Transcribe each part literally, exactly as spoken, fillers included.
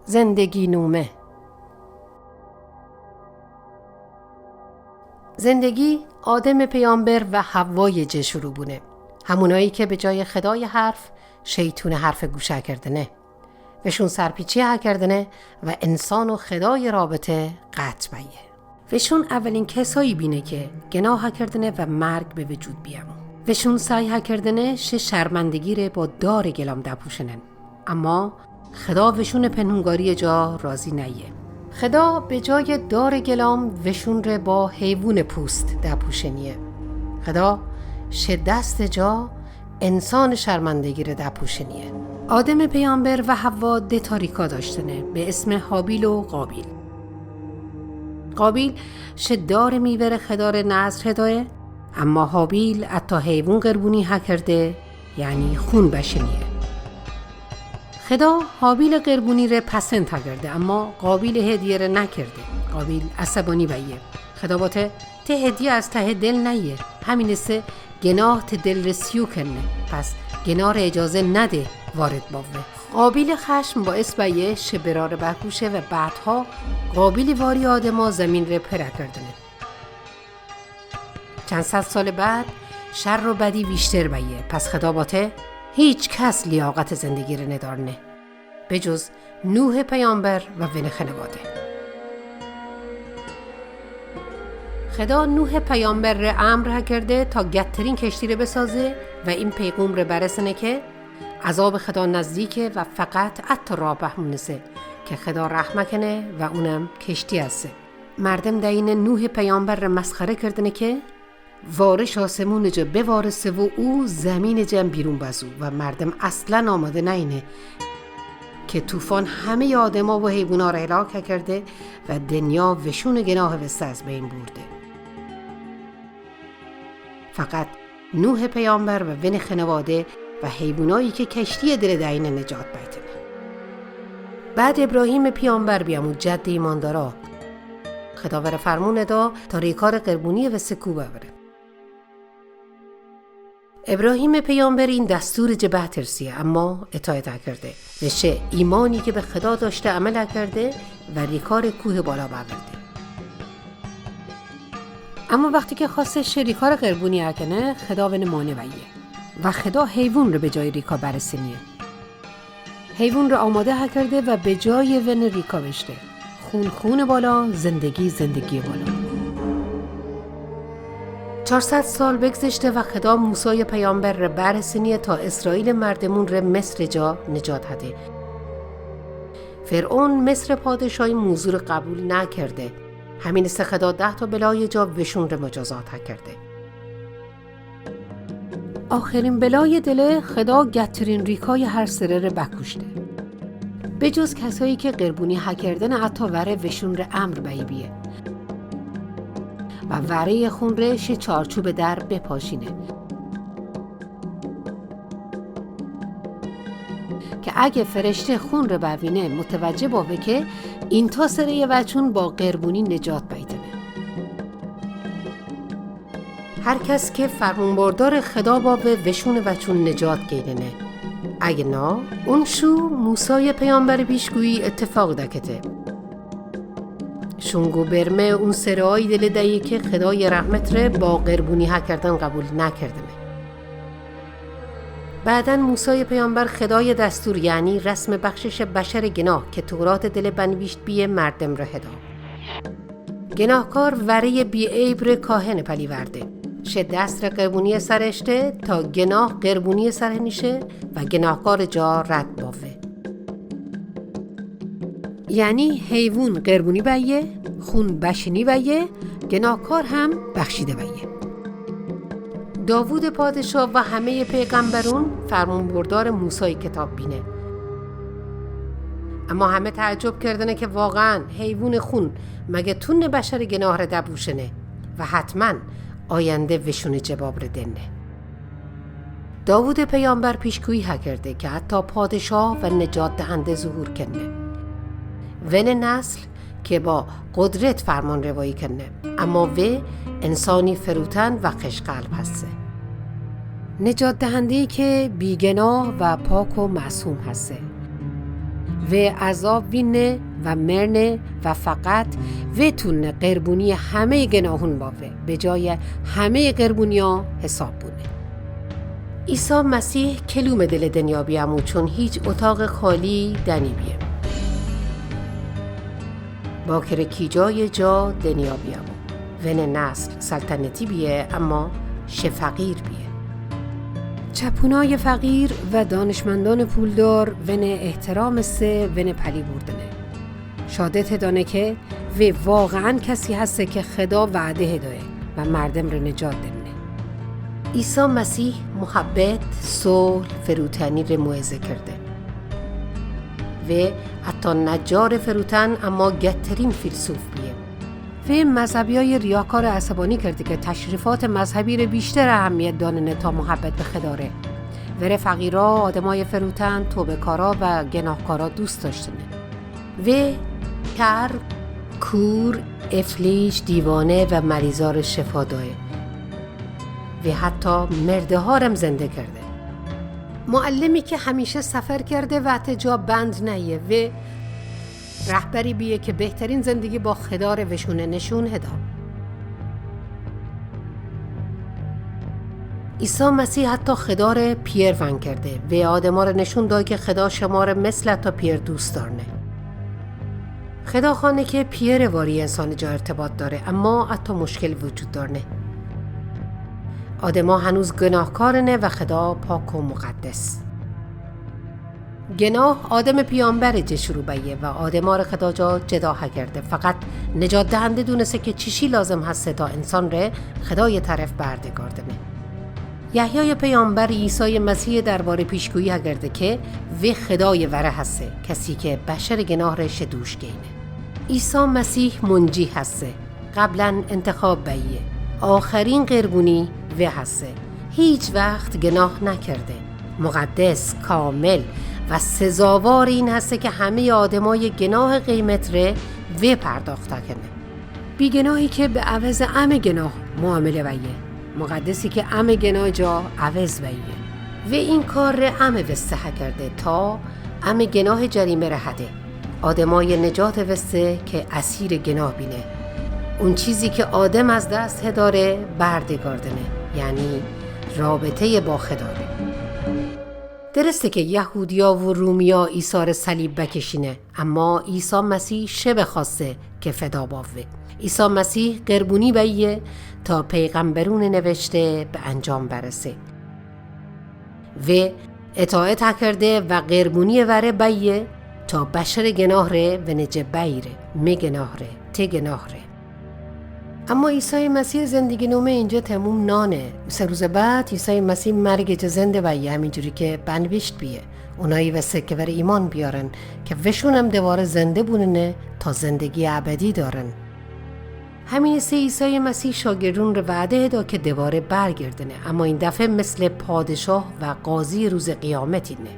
زندگی نامه. زندگی آدم پیامبر و حوای جه شروع بونه. همونایی که به جای خدای حرف، شیطون حرف گوش کردنه. وشون سرپیچی کردنه و انسان و خدای رابطه قطع بیه. وشون اولین کسایی بینه که گناه کردنه و مرگ به وجود بیامو. وشون سعی کردنه شه شرمندگی ره با دار گلام دپوشنن. اما خدا وشون پنهونگاری جا راضی نیه. خدا به جای دار گلام وشون ره با حیوون پوست دپوشنیه. خدا شه دست جا انسان شرمندگی ره دپوشنیه. آدم پیامبر و حوا ده تا ریکا داشتنه به اسم هابیل و قابیل. قابیل شه دار میوه ره خدا ره نذر هدایه، اما هابیل حتی حیوون قربونی هکرده، یعنی خون بشنیه. خدا هابیل قربونی ره پسند هکرده، اما قابیل هدیه ره نکرده. قابیل عصبانی بیه. خدا باته ته هدیه از ته دل نیه، همینسه گناه ته دل ره سیو کنه، پس گناه ره اجازه نده وارد باوه. قابیل خشم باعث بیه شه برار بکوشه و بعدها قابیل واری آدما زمین ره پر کردنه. چند صد سال بعد شر و بدی ویشتر بیه، پس خدا باته هیچ کس لیاقت زندگی ره ندارنه. به جز نوح پیامبر و ون خانواده. خدا نوح پیامبر ره امر هکرده تا گترین کشتی ره بسازه و این پیغام ره برسنه که عذاب خدا نزدیکه و فقط حتی راه بهمونسه که خدا رحم کنه و اونم کشتی هسه. مردم دینه نوح پیامبر ره مسخره کردنه که وارش آسمون جا بوارسه و او زمین جا بیرون بزو و مردم اصلاً آماده نینه که طوفان همهٔ آدما و حیوونا را هلاک کرده و دنیا وشون گناه وسته از بین برده. فقط نوح پیامبر و ون خانواده و حیوانایی که کشتی دل دینه نجات بیتنه. بعد ابراهیم پیامبر بیامو جد ایماندارا، خدا وره فرمون دا تا ریکار قربونی و سکو ببره. ابراهیم پیامبر این دستور جه بترسیه، اما اطاعت نکرده و شه ایمانی که به خدا داشته عمل نکرده و ریکار کوه بالا ببرده. اما وقتی که خواسته شه ریکار قربونی اکنه، خدا ون مانع بیه و خدا حیوان ره به جای ریکا برسنیه. حیوان ره آماده هکرده و به جای ون ریکا بشته. خون خون بالا، زندگی زندگی بالا. چهارصد سال بگذشته و خدا موسی پیامبر ره برسنیه تا اسرائیل مردمون ره مصر جا نجات هده. فرعون مصر پادشاهی موضوع ره قبول نکرده. همینسه خدا ده تا بلای جا وشون ره مجازات هکرده. آخرین بلای دله خدا گترین ریکای هر سره ره بکوشته. به جز کسایی که قربونی هکردن عطا وره وشون ره امر بهی بیه و وره خون ره شه چارچوب در بپاشینه. که اگه فرشته خون ره بوینه متوجه باوه که این تا سره وچون با قربونی نجات بیتنه. هر کس که فرمانبردار خدا باوه وشون وچون نجات گیرنه. اگه نا، اون شو موسی پیامبر پیشگویی اتفاق دکته. شونگو برمه اون سرای دل دیه که خدای رحمت ره با قربونی هکردن قبول نکردنه. بعداً موسی پیامبر خدای دستور، یعنی رسم بخشش بشر گناه که تورات دل بنویشت بیه مردم ره هدا. گناهکار وره بی‌عیب ره کاهن پلی ورده. شه دست ره قربونی سر اشته تا گناه قربونی سر نیشه و گناهکار جا رد باوه. یعنی حیوان قربونی بیه، خون بشینی بیه، گناهکار هم بخشیده بیه. داوود پادشاه و همهٔ پیغمبرون فرمانبردار موسی کتاب بینه. اما همه تعجب کردنه که واقعاً حیوان خون مگه تونه بشر گناه ره دپوشنه و حتماً آینده وشون جواب ره دنه. داوود پیامبر پیشگویی هکرده که حتی پادشاه و نجات دهنده ظهور کنه. ون نسل که با قدرت فرمان روایی کنه، اما وی انسانی فروتن و خوش قلب هسته. نجات دهنده‌ای که بیگناه و پاک و معصوم هسته. و عذاب وینه و مرنه و فقط وی تونه قربونی همهٔ گناهون باوه، به جای همهٔ قربونی‌ها حساب بونه. عیسی مسیح کلوم دل دنیا بیامو، چون هیچ اتاق خالی دنی بیه. باکره کی جای جا دنیا بیامو. ونه نسل سلطنتی بیه، اما شه فقیر بیه. چپونای فقیر و دانشمندان پولدار ونه احترام سه ونه پلی بردنه. شهادت دانه که وی واقعاً کسی هسته که خدا وعده دایه و مردم ره نجات دنه. عیسی مسیح محبت، صلح، فروتنی ره موعظه کرده. وی حتی نجار فروتن اما گترین فیلسوف بیه. وی مذهبیای ریاکار عصبانی کرده که تشریفات مذهبی ره بیشتر اهمیت داننه تا محبت به خدا ره. وره فقیرا، آدمای فروتن، توبه‌کارا و گناهکارا دوست داشتنه. وی کر، کور، افلیج، دیوانه و مریضا ره شفا دایه. وی حتی مرده ها رم زنده کرده. معلمی که همیشه سفر کرده و حتی جا بند نیه. وی رهبری بیه که بهترین زندگی با خدا ره وشونه نشون هدا. عیسی مسیح حتی خدا ره پیر ون کرده و آدما ره نشون داد که خدا شما ره مثل حتی پیر دوست دارنه. خدا خوانه که پیر واری انسان جا ارتباط داره، اما حتی مشکل وجود دارنه. آدما هنوز گناهکارنه و خدا پاک و مقدس. گناه آدم پیامبر جه شروع بیه و آدما ره خدا جا جدا هگرده. فقط نجات دهنده دونسته که چیشی لازم هسته تا انسان ره خدای طرف برده گردنه. یحیای پیامبر عیسی مسیح درباره پیشگویی هگرده که وی خدای وره هسته، کسی که بشر گناه ره شه دوش گینه. عیسی مسیح منجی هسته. قبلاً انتخاب بیه. آخرین قربونی وی هسته. هیچ وقت گناه نکرده. مقدس، کامل و سزاوار این هسته که همهٔ آدمای گناه قیمت ره وی پرداخت کنه. بی‌گناهی که به عوض امه گناه معامله بیه. مقدسی که امه گناه جا عوض بیه. وی این کار ره امه وسته هگرده تا امه گناه جریمه ره هده. آدمای نجات وسته که اسیر گناه بینه. اون چیزی که آدم از دست هداره برده گردنه، یعنی رابطهٔ با خدا ره. درسته که یهودیا و رومیا عیسی ره صلیب بکشینه، اما عیسی مسیح شه بخواسته که فدا باوه. عیسی مسیح قربونی بیه تا پیغمبرون نوشته به انجام برسه. وی اطاعت هکرده و قربونی وره بیه تا بشر گناه ره ونه جه بیره، می گناه ره، تی گناه ره. اما عیسی مسیح زندگی نامه اینجا تموم نانه. سه روز بعد عیسی مسیح مرگ جه زنده بیه، همینجوری که بنوشت بیه. اونایی وسه که وره ایمان بیارن که وشونم دواره زنده بوننه تا زندگی ابدی دارن. همینسه عیسی مسیح شاگردون ره وعده دا که دواره برگردنه، اما این دفعه مثل پادشاه و قاضی روز قیامت اینه.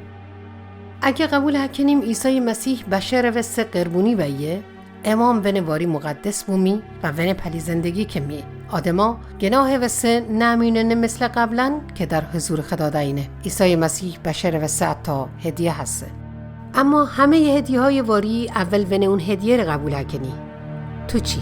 اگه قبول هکنیم عیسی مسیح بشر وسه قربونی بیه، امام ونه واری مقدس بومی و ونه پلی زندگی کمی. آدما گناه وسه نمیننه مثل قبلاً که در حضور خدا داینه. عیسی مسیح بشر وسه حتی هدیه هسه. اما همهٔ هدیه‌های واری اول ونه اون هدیه ره قبول هکنی. تو چی؟